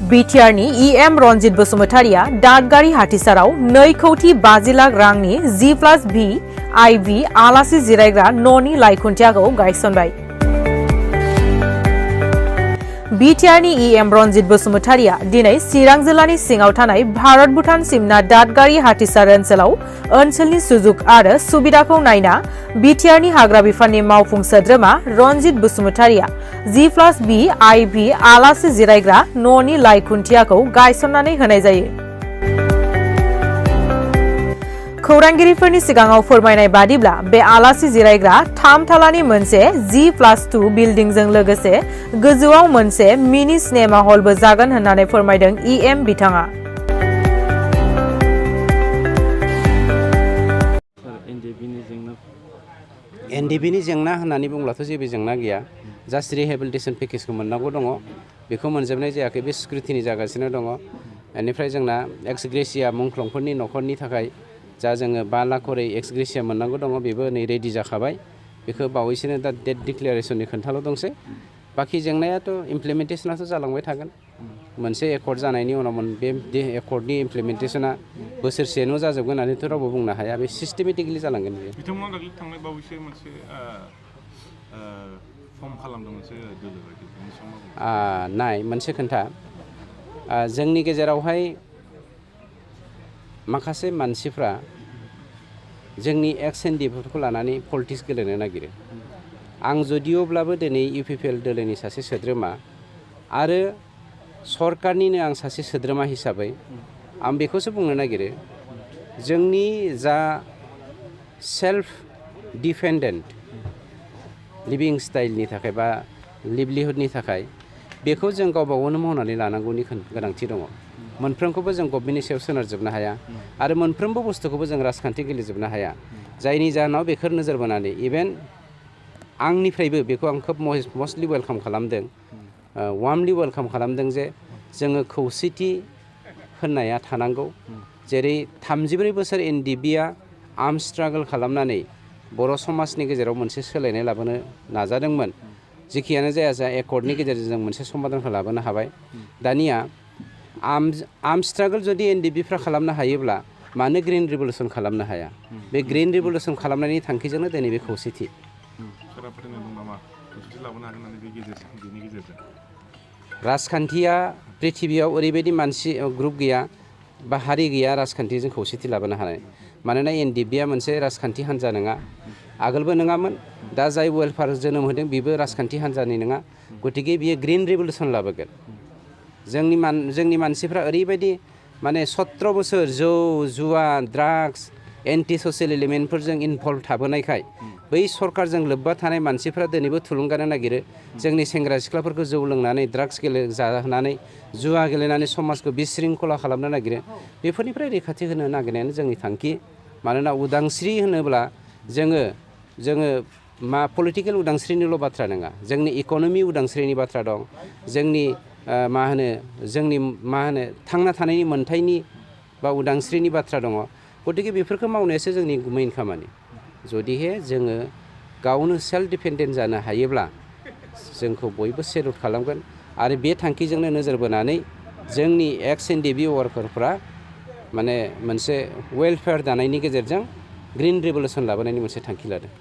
BTR नि एमरनज बसुमतारिया दादगारि हाथिसाराव 2,50 लाख रांनि G+B IB आलासि जिरायग्रा न'नि लाइखुन्थियाखौ गायसनबाय। BTR नि एमरनज बसुमतारिया दिनै चिरां जिल्लानि सिङाव थानाय भारत भुटान सिमना दादगारि हाथिसार ओनसोलनि सुजुग आरो सुबिदाखौ नायना BTR नि हाग्रा बिफाननि मावफुं सोद्रोमा रनजित बसुमतारिया G+B IB आलासि जिरायग्रा न'नि लाइखुन्थियाखौ गायसननानै होनाय जायो। खौरांगिरिफोरनि सिगाङाव फोरमायनाय बादिब्ला बे आलासि जिरायग्रा 3 थालानि मोनसे G+2 बिल्डिंजों लोगोसे गोजौआव मोनसे मिनि सिनेमा हलबो जागोन होननानै फोरमायदों EM बिथाङा। एनडिबिनि जेंना होननानै बुंब्लाथ' जेबो जेंना गैया। जास्ट रिहेबिलिटेसन पेकेजखौ मोननांगौ दङ, बेखौ मोनजोबनाय जायाखै, बे स्क्रुटिनि जागासिनो दङ। बेनिफ्राय जोंना एक्स ग्रेसिया मुंख्लंफोरनि न'खरनि थाखाय जा जोङो 5 लाख करै एक्स ग्रेसिया मोननांगौ दङ, बेबो नै रेडि जाखाबाय। बेखौ बावैसोनो दा डेट डिक्लेरेसननि खोन्थाल' दंसै। बाखि जेंनायाथ' इमप्लिमेन्टेसनाथ' जालांबाय थागोन। मोनसे एकर्ड जानायनि उनाव बे एकर्डनि इमप्लिमेन्टेसना बोसोरसेनो जाजोबगोन होननानैथ' रावबो बुंनो हाया। बे सिस्टेमेटिकलि जालांगोन। बिथांमोना दाखालि थांनाय बावैसो मोनसे फर्म खालामदों मोनसे दोलो बायदि बेनि सोमोन्दै नाय मोनसे खोन्था, जोंनि गेजेरावहाय माखासे मानसिफ्रा जोंनि एक्स एनडिफोरखौ लानानै पलिटिक्स गेलेनो नागिरो। आं जदिअब्लाबो दिनै UPPL दोलोनि सासे सोद्रोमा आरो सरकारनिनो आं सासे सोद्रोमा हिसाबै आं बेखौसो बुंनो नागिरो, जोंनि जा सेल्फ डिपेन्डेन्ट लिभिं स्टाइलनि थाखाय बा लिभलिहुडनि थाखाय बेखौ जों गावबा गावनो मावनानै लानांगौनि गोनांथि दङ। मोनफ्रोमखौबो जों गभर्नमेन्टनि सायाव सोनारजोबनो हाया आरो मोनफ्रोमबो बुस्थुखौबो जों राजखान्थि गेलेजोबनो हाया। जायनि जाहोनाव बेखौ नोजोर बोनानै इभेन आंनिफ्रायबो बेखौ आं खोब मस्टलि वेलकाम खालामदों, वार्मलि वेलकाम खालामदों जे जोङो खौसेथि होननाया थानांगौ। जेरै 34 बोसोर एनडिबिआ आर्म स्ट्रागल खालामनानै बर' समाजनि गेजेराव मोनसे सोलायनाय लाबोनो नाजादोंमोन। जेखियानो जाया जा एकर्डनि गेजेरजों जों मोनसे समाधानखौ लाबोनो हाबाय। दानिया आर्म स्ट्रागल जुदि एनडिबिफ्रा खालामनो हायोब्ला मानो ग्रिन रिभलिउसन खालामनो हाया? बे ग्रिन रिभलिउसन खालामनायनि थांखिजोंनो दिनै बे खौसेथि। राजखान्थिया पृथिबियाव ओरैबायदि मानसि ग्रुप गैया बा हारि गैया राजखान्थिजों खौसेथि लाबोनो हानाय। मानोना एनडिबिआ मोनसे राजखान्थि हान्जा नङा, आगोलबो नङामोन, दा जाय वेलफेयार जोनोम होदों बेबो राजखान्थि हान्जानि नङा। गतिके बियो ग्रिन रिभलिउसन लाबोगोन। जोंनि मानसिफ्रा ओरैबायदि माने 17 बोसोर जौ जुवा ड्राग्स एन्टि ससियेल एलिमेन्टफोरजों इनभल्भ थाबोनायखाय बै सरकारजों लोब्बा थानाय मानसिफ्रा दिनैबो थुलुंगानो नागिरो। जोंनि सेंग्रा सिख्लाफोरखौ जौ लोंनानै ड्राग्स जाहोनानै जुवा गेलेनानै समाजखौ बिशृंखला खालामनो नागिरो। बेफोरनिफ्राय रैखाथि होनो नागिरनायानो जोंनि थांखि। मानोना उदांस्रि होनोब्ला जोङो पलिटिकेल उदांस्रिनिल' बाथ्रा नङा, जोंनि इक'नमि उदांस्रिनि बाथ्रा दं, जोंनि थांना थानायनि मोन्थायनि बा उदांस्रिनि बाथ्रा दङ। गतिके बेफोरखौ मावनायासो जोंनि मेइन खामानि। जुदिहे जोङो गावनो सेल्फ डिपेन्डेन्ट जानो हायोब्ला जोंखौ बयबो सेल्युट खालामगोन आरो बे थांखिजोंनो नोजोर बोनानै जोंनि एक्स एनडिबि वार्कारफ्रा माने मोनसे वेलफेयार दानायनि गेजेरजों ग्रिन रिभलिउसन लाबोनायनि मोनसे थांखि लादों।